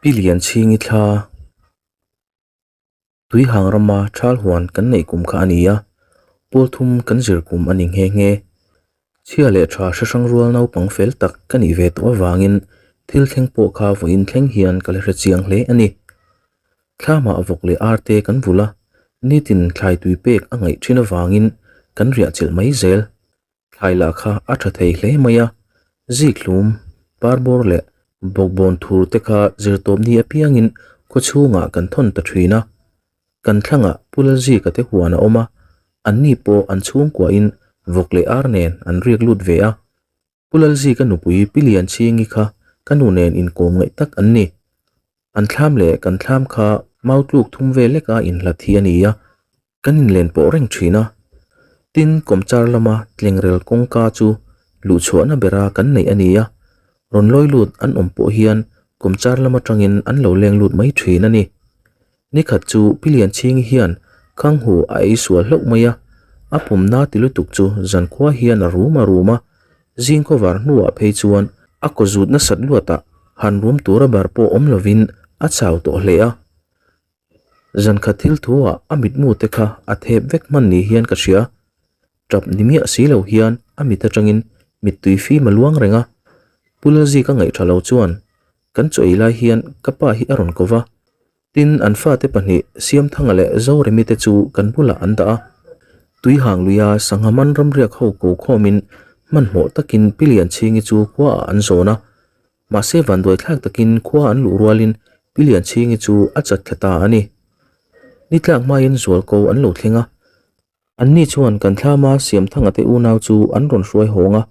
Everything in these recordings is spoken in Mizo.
Pi Lianchhingi thla Tuihang rama thal huan kan neih kum kha a ni a, pawl thum kan zir kum a ni nghe nghe. Chhia leh tha hre hrang rual naupang fel tak ka nih ve tawh avangin thil thleng pawh kha vawiin thleng hian ka la hre chiang hle a ni. Thlamah vawk leh arte kan vulh a, nitin thlai tui pek a ngaih thin avangin kan riah chilh mai zel. Thlai lah kha a tha thei hle mai a, zikhlum, parbawr leh bawkbawn thur te kha zirtawp ni apiangin khaw chhungah kan thawn ta thin a. Kan thlangah Pu Lalzika te huan a awm a, anni pawh an chhungkuahin vawk leh ar nen an riak lut ve a. Pu Lalzika nupui Pi Lianchhingi kha ka nu nen inkawm ngaih tak an ni. An thlam leh kan thlam kha mau tluk thum vel leka inhlat hi a ni a, Kan inlen pawh reng thin a, tin kawmchar lama tlengrel kawngka chu luhchhuahna bera kan neih a ni a, rawn lawi lut an awm pawh hian kawmchar lam atangin an lo leng lut mai thin a ni. Nikhat chu Pi Lianchhingi hian Khanghu a ei sual hlauh mai a, a pumna ti lutuk chu zankhua hian a rum a rum a, zing khawvar hnuah phei chuan a kaw zut nasat luatah han rum tura bar pawh awm lovin a chau tawh hle a. Zan khat thil thu ah a mitmu te kha a thep vek hman ni hian ka hria. Tap ni miah si lo hian a mit atangin mittui fim a luang reng a. Pu Lalzika ngaih tha lo chuan kan chaw ei lai hian ka pa hi a rawn ko va. Tin, an fate pahnih Siamthanga leh Zoremi te chu kan bulah an dah a. Tuihang luia sangha man ramriak ho ko khawmin hmanhmawh takin Pi Lianchhingi chu khua ah an zawn a. Mahse vanduai thlak takin khua an luh rualin Pi Lianchhingi chu a chat thla ta a ni. Ni tlak hmain zualko an lo thleng a. Anni chuan kan thlama Siamthanga te unau chu an rawn hruai hawng a.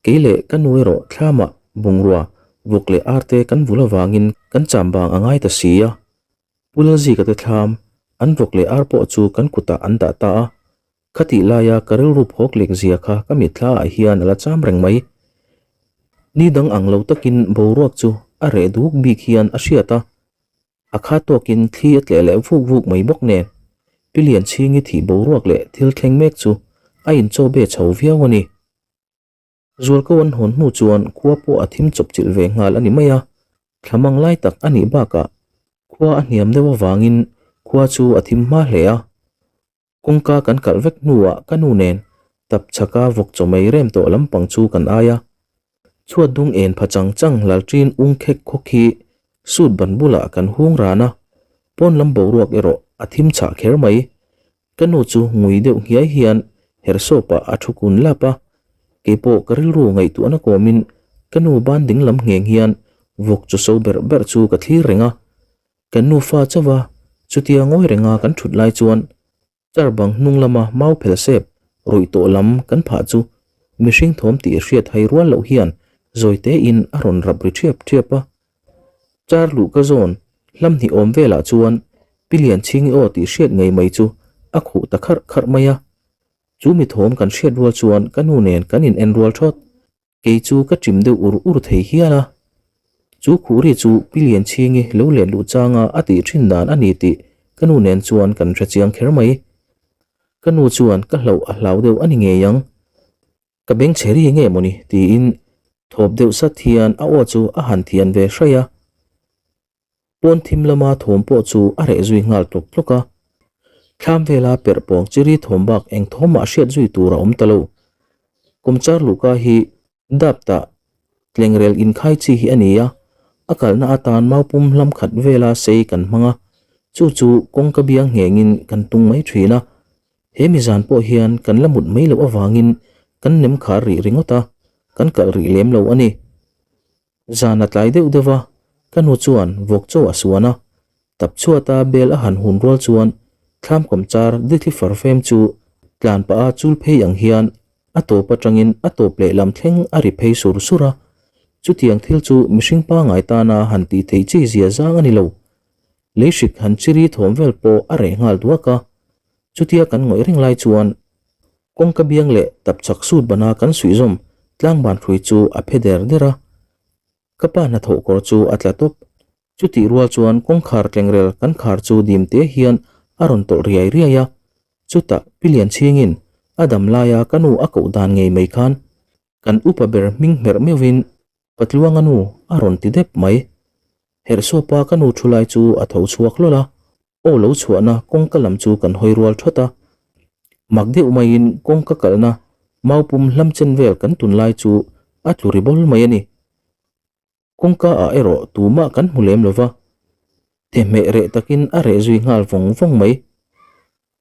Kei leh ka nu erawh thlamah bungrua, vawk leh arte kan vul avangin kan cham bang a ngai ta si a. Pu Lalzika te thlam, an vawk leh ar pawh chu kan kutah an dah ta a. Khatih laia ka rilru phawk lek zia kha ka mitthla ah hian a la cham reng mai. Ni dang ang lo takin boruak chu a reh duk bik hian a hriat a, a kha tawkin thli a tleh leh vuk vuk mai bawk nen. Pi Lianchhingi thih boruak leh thil thleng mek chu a inchaw be chho viau a ni. Zualko an hawn hnu chuan khua pawh a thim chawp chilh ve nghal a ni mai a, thla mang lai tak a nih bakah khua a hniam deuh avangin khua chu a thim hma hle a. Kawngka kan kalh vek hnuah ka nu nen tap chhaka vawk chaw mai rem tawh lampang chu kan ai a. Chhuat dung en pha chang chang lalṭin ung khek khawk hi suit ban bulah kan hung ran a, pawn lam boruak erawh a thim chhah kher mai. Ka nu chu ngui deuh nghiai hian hersawpah a thu kun lap a, keipawh ka rilru ngaihtuahna kawmin ka nu ban ding lam ngheng hian vawk chaw so berh berh chu ka thlir reng a. Kan nufa chauh a, chutia ngawi renga kan thut lai chuan car bang hnung lama mau phel sep ruih tawh lam kan phah chu mihring thawm tih hriat hai rual loh hian zawi tein a rawn rap ri thiap thiap a. Car luh ka zawn hlam hnih awm velah chuan Pi Lianchhingi aw tih hriat ngei mai chu a khuh ta kharh kharh mai a. Chu mi thawm kan hriat rual chuan ka nu nen kan in en rual thawt. Kei chu ka chim deuh ur ur thei hial a. Chu khuhri chu Pi Lianchhingi lo let luh changa a tih thin dan a ni tih ka nu nen chuan kan hre chiang kher mai. Ka nu chuan ka hlauh a hlau deuh a ni ngei ang. Ka beng chhe ri nge mawni tiin thawp deuh sat hian a aw chu a han thian ve hraih a. Pawn thim lama thawm pawh chu a reh zui nghal tlawk tlawk a. Thlam vela perh pawng chiri thawm bak eng thawm mah hriat zui tur a awm ta lo. Kawmchar luhka hi dap tah tlengrel inkhai chi hi a ni a, a kalna atan maupum hlam khat vela sei kan hmang a, chu chu kawngka biang nghengin kan tung mai thin a. He mizan pawh hian kan la mut mai loh avangin kan nem khar rih ringawt a, kan kalh rih lem lo a ni. Zan a tlai deuh deuh a, ka nu chuan vawk chaw a suan a, tap chhuata bel a han hun rual chuan thlam kawmchar dithli far fem chu tlan pah a chul phei ang hian a tawp atangin a tawp leh lam thleng a ri phei sur sur a, chutiang thil chu mihring pangai tana han tih theih chi zia zang a ni lo. Leihrik han chiri thawm vel pawh a reh nghal duak a, chutia kan ngawih reng lai chuan Kawngka biang leh tapchhak sut bana kan suihzawm tlangban hrui chu a phe der der a, ka pa hnathawh kawr chu a tla tawp. Chutih rual chuan kawngkhar tlengrel kan khar chu dim te hian a rawn tawlh riai riai a, chutah Pi Lianchhingin a dam laia ka nu a koh dan ngei mai khan kan upa ber hming hmerh meuhin Patluanga nu a rawn ti dep mai. Herhsawpa ka nu thu lai chu a tho chhuak hlawl a, aw lo chhuahna kawngka lam chu kan hawi rual thawt a. Mak deuh maiin kawngka kalna maupum hlam chen vel kan tun lai chu a tlu ri bawl mai a ni. Kawngka ah erawh tumah kan hmu lem lova, thehmeh reh takin a reh zui nghal vawng vawng mai.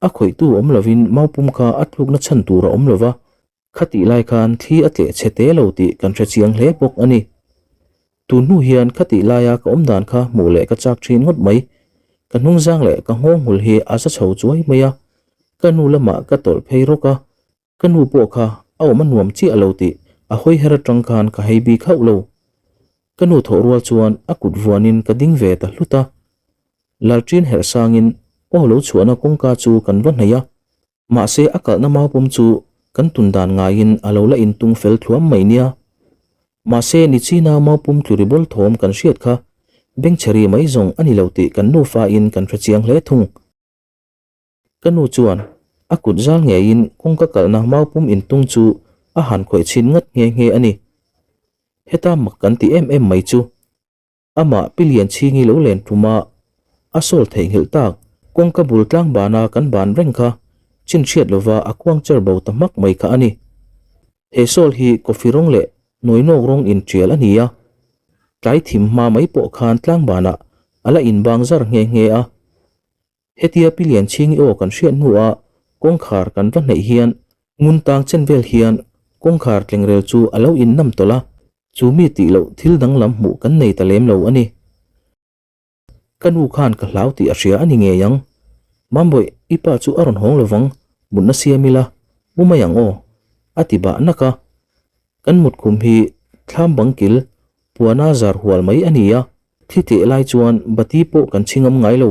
A khawihtu awm lovin maupum kha a tlukna chhan tur a awm lova, Khatih lai khan thli a tleh chhe te lo tih kan hre chiang hle bawk a ni. Tun hnu hian khatih laia ka awm dan kha hmuh leh ka chak thin ngawt mai. Ka hnungzang leh ka nghawng hul hi a za chho chuai mai a, ka nu lamah ka tawlh phei rawk a, ka nu pawh kha a awm a nuam chiah lo tih a hawi her atang khan ka hei bik hauh lo. Ka nu thawh rual chuan a kut vuanin ka ding ve ta hlut a. Lalṭin herh sangin aw lo chhuahna kawngka chu kan va hnaih a, Mahse a kalhna maupum chu kan tun dan ngaiin a lo la intung fel thluam mai nia. Mahse Nichina maupum tlu ri bawl thawm kan hriat kha bengchheri mai zawng a ni lo tih kan nufa in kan hre chiang hle thung. Ka nu chuan a kut zal ngeiin kawngka kalhna maupum intung chu a han khawih chhin ngat nghe nghe a ni. Heta mak kan ti em em mai chu. Amah Pi Lianchhingi lo len ṭuma a sawl theihnghilh tak kawngka bul tlang bana kan ban reng kha chin hriat lova a kuang cher bo ta hmak mai kha a ni. He sawl hi coffee rawng leh nawinawk rawng inṭial a ni a, tlai thim hma mai pawh khan tlang banah a la inbang zar nghe nghe a. Hetia Pi Lianchhingi aw kan hriat hnua kawngkhar kan va hneih hian ngun tang chen vel hian kawngkhar tlengrel chu a lo innam tawlh a, chu mi tih loh thil danglam hmuh kan nei ta lem lo a ni. Ka nu khan ka hlau tih a hria a ni ngei ang. Mambawih, i pa chu a rawn hawng lovang, mutna siam ila, mu mai ang aw, a ti bah nak a. Kan mutkhum hi thlam bang kil puana zar hual mai a ni a. Thi teh lai chuan bati pawh kan chhingam ngai lo.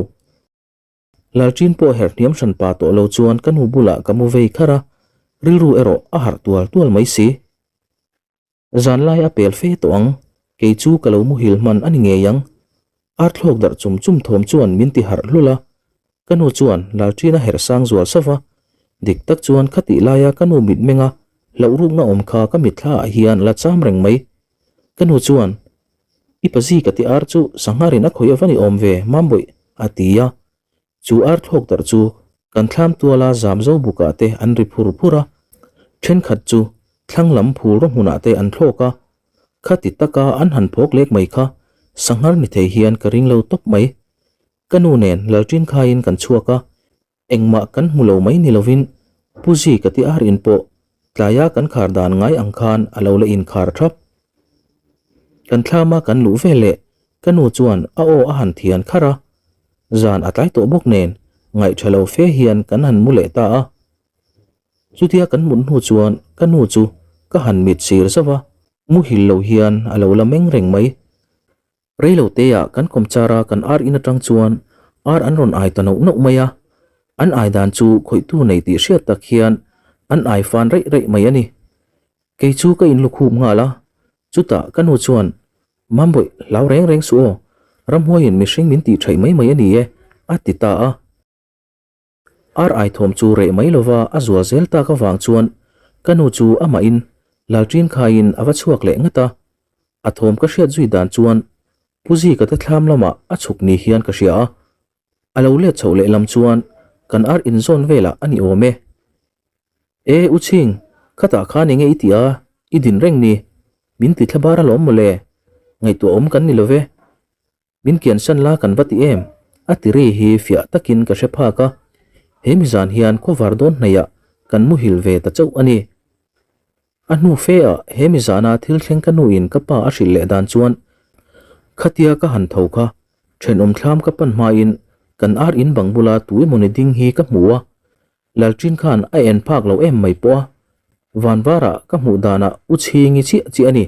Lalṭin pawh herh hniam hran pa tawh lo chuan ka nu bulah ka mu vei kharh a, rilru erawh a harh tual tual mai si. Zanlai a pel fe tawh ang, kei chu ka lo muhil hman a ni ngei ang. Arthlawk darh chum chum thawm chuan min ti harh hlul a, ka nu chuan Lalṭin a herh sang zual sauh va, dik tak chuan khatih laia ka nu mitmenga hlauh rukna awm kha ka mitthla ah hian la cham reng mai. Ka nu chuan I pazi ka ti ar chu sangharin a khawih a va ni awm ve Mambawih a ti a, chu ar thlawk darh chu kan thlam tuala zam zo bukah te an ri phur phur a, thenkhat chu thlang lam phul raw hmunah te an thlawk a, khati taka an han phawk lek mai kha sanghar ni thei hian ka ring lo tawp mai. Ka nu nen Lalṭin khaiin kan chhuak a, Engmah kan hmu lo mai ni lovin Pu Zi ka ti ar in pawh tlaia kan khar dan ngai ang khan a lo la inkhar thap. Kan thlama kan luh ve leh ka nu chuan a aw a han thian kharh a, zan a tlai tawh bawk nen ngaih tha lo fe hian kan han mu leh ta a. Chutia kan mut hnu chuan ka nu chu ka han mit sir zauh a, muhil lo hian a lo la meng reng mai. Reilo teah kan kawmchara kan ar in atang chuan ar an rawn ai ta nauh nauh mai a, an ai dan chu khawihtu nei tih hriat tak hian an ai fan reih reih mai a ni. Kei chu ka inlukhup nghal a, chutah ka nu chuan, Mambawih, hlau reng reng suh aw, ramhuaiin mihring min tih theih mai mai a ni e, a ti ta a. Ar ai thawm chu reh mai lova a zual zel tak avang chuan ka nu chu amahin Lalṭin khaiin a va chhuak leh ngat a, a thawm ka hriat zui dan chuan Pu Zika te thlam lamah a chhuk ni hian ka hria a, a lo let chhoh leh lam chuan kan ar inzawn velah a ni awm e. E U Chhing, khatah khan enge i tih a, i din reng ni, min ti thlabar alawm mawle, ngaihtuah awm kan ni love. Min kiansan la kan va ti em? A ti ri hi fiah takin ka hre phak a, he mizan hian khawvar dawn hnaihah kan muhil ve ta chauh a ni. A hnu fe ah he mizana thil thleng ka nuin ka pa a hrilh leh dan chuan khatia ka han tho kha thenawm thlam ka pan hmain kan ar in bang bula tu emawni ding hi ka hmu a, Lalṭin khan a en phak lo em mai pawh a, vanvarah ka hmuh danah u chhingi chiah chiah a ni.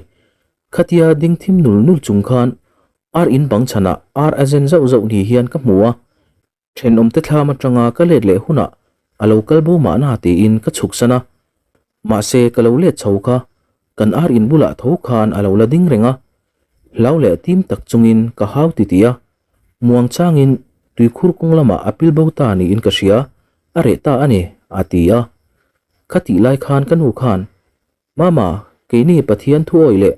Khatia ding thim nul nul chung khan ar in bang chhanah ar a zen zauh zauh ni hian ka hmu a, thenawmte thlam atanga ka let leh hunah a lo kal bo mahna tiin ka chhuk san a, mahse ka lo let chho kha kan ar in bulah tho khan a lo la ding reng a, hlau leh tim tak chungin ka hau titih a, muang changin tuikhur kawng lamah a pil bo ta niin ka hria, a reh ta a ni, a ti a. Khatih lai khan ka nu khan Mama, keini Pathian thuawi leh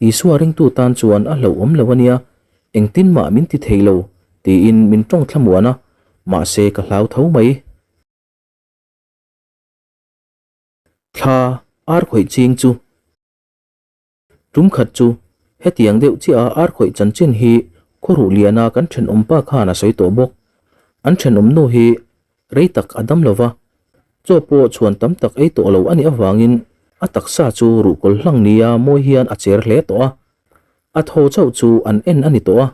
Isua ringtu tan chuan a hlauhawm lo a nia. Engtin mah min ti thei lo, tiin min tawng thlamuan a, mahse ka hlau tho mai. Thla ar khawih ching chu. Tum khat chu hetiang deuh chiah a ar khawih chanchin hi khaw ruh liana kan thenawm pa khan a sawi tawh bawk. An thenawm nu hi rei tak a dam lo va, chaw pawh chhuan tam tak ei tawh lo a nih avangin a taksa chu ruhkawl hlang nia mawi hian a cher hle tawh a. A thaw chauh chu an en a ni tawh a,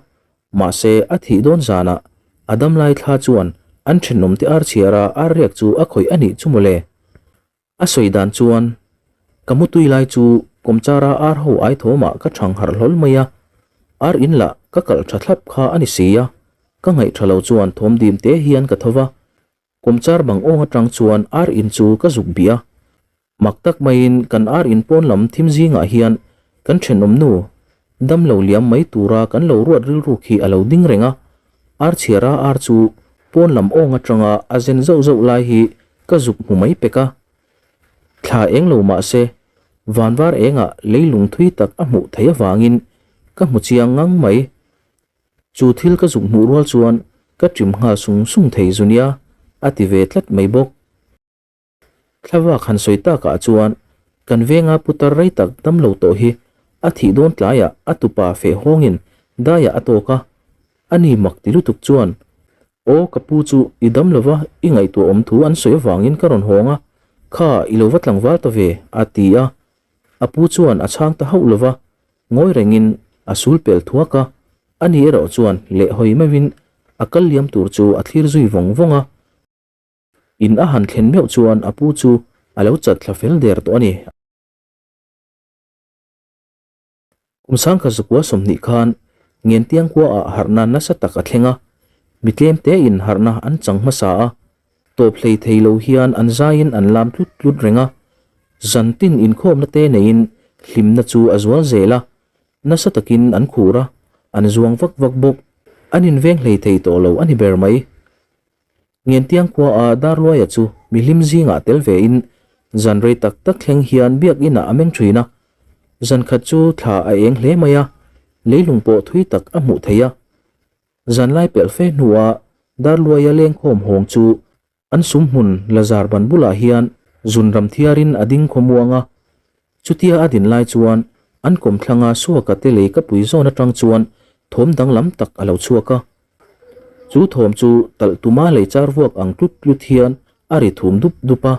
mahse a thih dawn zanah a damlai thla chuan an thenawmte ar chhiara ar riak chu a khawih a nih chu mawle. A sawi dan chuan, Ka mutui lai chu kawmchara ar ho ai thawmah ka thang harh hlawl mai a, ar in lah ka kalh tha thlap kha a ni si a, ka ngaih tha lo chuan thawm dim te hian ka tho va, kawmchar bang awng atang chuan ar in chu ka zuk bih a. Mak tak maiin kan ar in pawn lam thim zingah hian kan thenawm nu dam lo liam mai tura kan lo ruat rilruk hi a lo ding reng a, ar chhiara ar chu pawn lam awng atanga a zen zauh zauh lai hi ka zuk hmu mai pek a. Thla eng lo mah se, van var engah leilung thui tak a hmuh theih avangin ka hmu chiang ngang mai. Chu thil ka zuk hmuh rual chuan ka ṭim nghal sung sung thei zu nia, a ti ve tlat mai bawk. Thlavak han sawi takah chuan kan venga putar rei tak dam lo tawh hi a thih dawn tlaiah a tupa feh hawngin daiah a tawk a, ani mak ti lutuk chuan Aw ka pu chu i dam lova i ngaihtuah awm thu an sawi avangin ka rawn hawng a, kha i lo va tlangval ta ve a ti a, a pu chuan a chhang ta hauh lova ngawi rengin a sul pel thuak a, ani erawh chuan leh hawi meuhin a kal liam tur chu a thlir zui vawng vawng a. In a han thlen meuh chuan a pu chu a lo chat thla fel der tawh a ni. Kum sangkhat zakua 20 khan Ngentiang khuaah harhna nasa tak a thleng a, mi tlem tein harhna an chang hmasa a, tawp hlei thei lo hian an zaiin an lam tlut tlut reng a, zan tin inkhawmna te neiin hlimna chu a zual zel a, nasa takin an khur a, an zuang vak vak bawk, an inveng hlei thei tawh lo a ni ber mai. Ngentiang khuaah Darluaia chu mihlim zingah tel vein zan rei tak tak thleng hian biakinah a meng thin a. Zan khat chu thla a eng hle mai a, leilung pawh thui tak a hmuh theih a. Zan lai pelh fe hnuah Darluaia lengkhawm hawng chu an sum hmun Lazar ban bulah hian zun ram thiarin a ding khawmuang a. Chutia a din lai chuan an kawmthlanga Suaka te lei ka pui zawn atang chuan thawm danglam tak a lo chhuak a. Chu thawm chu talh tuma lei char vuak ang tlut tlut hian a ri thum dup dup a,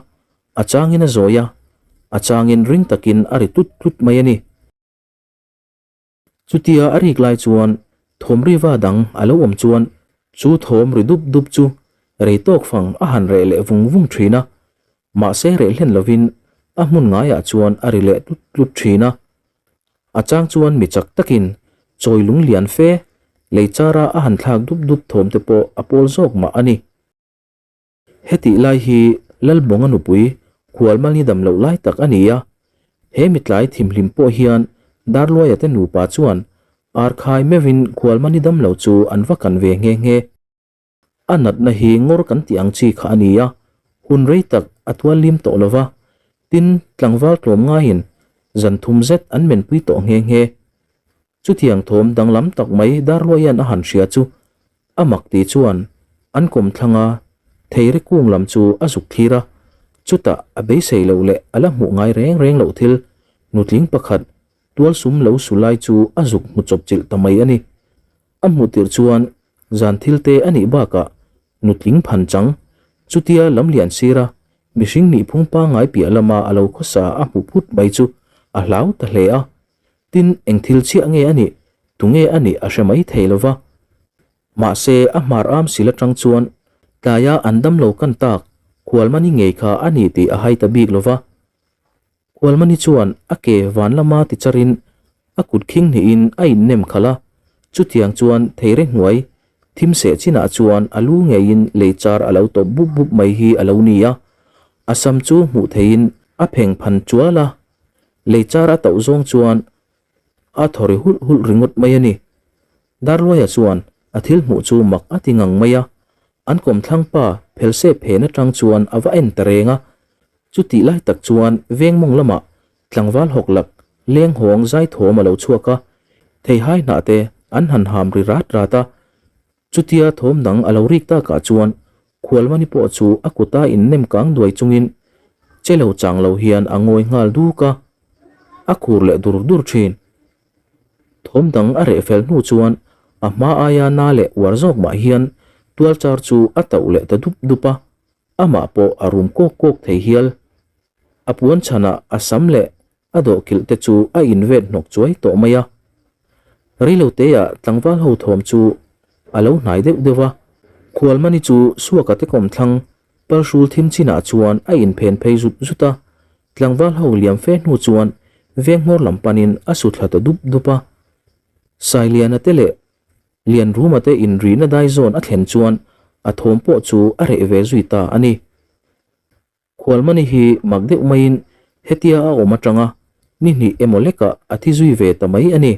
a changin a zawi a, a changin ring takin a ri tlut tlut mai a ni. Chutia a rik lai chuan thawm riva dang a lo awm chuan chu thawm ri dup dup chu rei tawk fang a han reh leh vung vung thin a, mahse reh hlen lovin a hmun ngaiah chuan a ri leh tlut tlut thin a. A chang chuan mi chak takin chawi lung lian fe lei chara a han thlak dup dup thawm te pawh a pawl zawk mah a ni. Hetih lai hi Lalbawnga nupui Khualmalni dam loh lai tak a ni a, he mitlai thimhlim pawh hian Darluaia te nupa chuan arkhai meuhin Khualmalni dam lo chu an va kan ve nghe nghe. A natna hi ngawr kan tih ang chi kha a ni a, hun rei tak a tual lim tawh lo va, tin tlangval tlawm ngaiin zan thum zet an menpui tawh nghe nghe. Chutiang thawm danglam tak mai Darluaia'n a han hria chu a mak ti chuan an kawmthlang a theire kung lam chu a zuk thlir a, chutah a beisei loh leh a la hmuh ngai reng reng loh thil nutling pakhat tual sum lo su lai chu a zuk hmu chawpchilh ta mai a ni. A hmuh tirh chuan zan thil te a nih bakah nutling phan chang, chutia lam lian sira mihring nihphung pangngai piah lama a lo khawsa a hmu phut mai chu a hlau ta hle a. Tin, eng thil chiah nge a nih, tunge a nih a hre mai thei lo va. Mahse, a hmar am sil atang chuan tlaia an damlo kan tak Khualmani ngei kha a ni tih a hai ta bik lo va. Khualmani chuan a ke van lama ti charin a kut khing hnihin a innem khalh a, chutiang chuan theire hnuai thim seh chinah chuan a lu ngeiin lei char a lo tawp bup bup mai hi a lo ni a, a sam chu hmuh theihin a pheng phan chual a, lei char a tauh zawng chuan a thaw ri hulh hulh ringawt mai a ni. Darluaia chuan a thil hmuh chu mak a ti ngang mai a, an kawmthlang pa phelsep phen atang chuan a va en ta reng a, Chutih lai tak chuan veng mawng lamah tlangval hawk lak leng hawng zai thawm a lo chhuak a, theihai hnah te an han ham ri rat rat a. Chutia thawm dang a lo rik takah chuan Khualmani pawh chu a kuta innem kang duai chungin che lo chang lo hian a ngawi nghal duk a, a khur leh dur dur thin. Thawm dang a reh fel hnu chuan a hma aia na leh uar zawk mah hian tualchar chu a tauh leh ta dup dup a, amah pawh a rum kawk kawk thei hial. A puan chhanah a sam leh a dawhkilh te chu a invet hnawk chuai tawh mai a. Reiloteah tlangval ho thawm chu a lo hnai deuh deuh a, Khualmani chu Suaka te kawmthlang palhrul thim chinah chuan a inphen phei zut zut a, tlangval ho liam fe hnu chuan veng hmawr lam panin a su thla ta dup dup a. Sailiana te leh Lianruma te inrihna dai zawn a thlen chuan a thawm pawh chu a reh ve zui ta a ni. Khualmani hi mak deuh maiin hetia a awm atanga ni hnih emaw lekah a thi zui ve ta mai a ni.